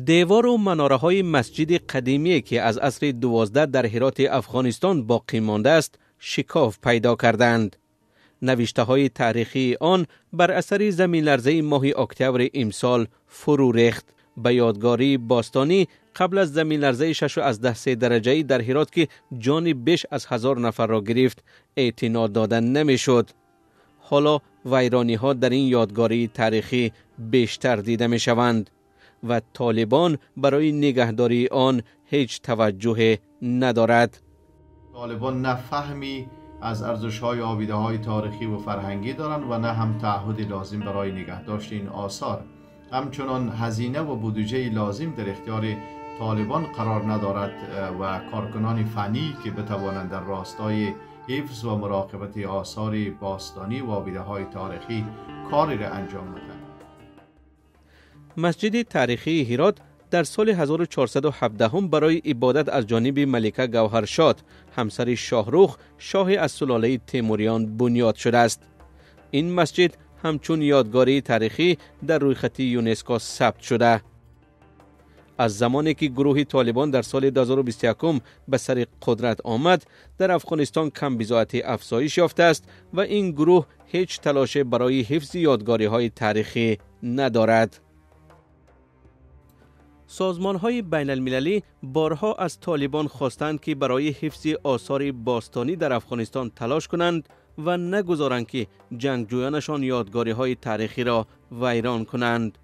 Девор ва манораҳои масҷиди қадимие, ки аз асри 12 дар Ҳироти Афғонистон боқӣ мондааст, шикоф пайдо кардаанд. Навиштаҳои таърихии он бар асари заминларзаи моҳи октябри имсол фурӯ рехт. Ба ёдгории бостонӣ қабл аз заминларзаи 6.3 дараҷаӣ дар Ҳирот, ки ҷони беш аз 1000 нафарро гирифт, эътино дода намешуд. Ҳоло вайрониҳо дар ин ёдгории таърихӣ бештар дида мешаванд ва Толибон барои нигаҳдории он ҳеҷ таваҷҷӯҳе надорад. Толибон на фаҳми аз арзиш‌های آبیده‌های تاریخی و فرهنگی دارند و نه هم تعهد لازم برای نگهداشت این آثار. همچنان هزینه و بودجه لازم در اختیار طالبان قرار ندارد و کارکنان فنی که بتوانند در راستای حفظ و مراقبت آثار باستانی و آبیده‌های تاریخی کاری را انجام بدهند. مسجد تاریخی هرات در سال 1417 برای عبادت از جانب ملکه گوهرشاد، همسر شاهرخ، شاه از سلاله تیموریان، بنیاد شده است. این مسجد همچون یادگاری تاریخی در رویخط یونسکو ثبت شده. از زمانی که گروه طالبان در سال 2021 به سر قدرت آمد، در افغانستان کم بضاعتی افزایش یافته است و این گروه هیچ تلاش برای حفظ یادگاری های تاریخی ندارد. سازمان های بین المللی بارها از طالبان خواستند که برای حفظ آثار باستانی در افغانستان تلاش کنند و نگذارند که جنگجویانشان یادگاری های تاریخی را ویران کنند.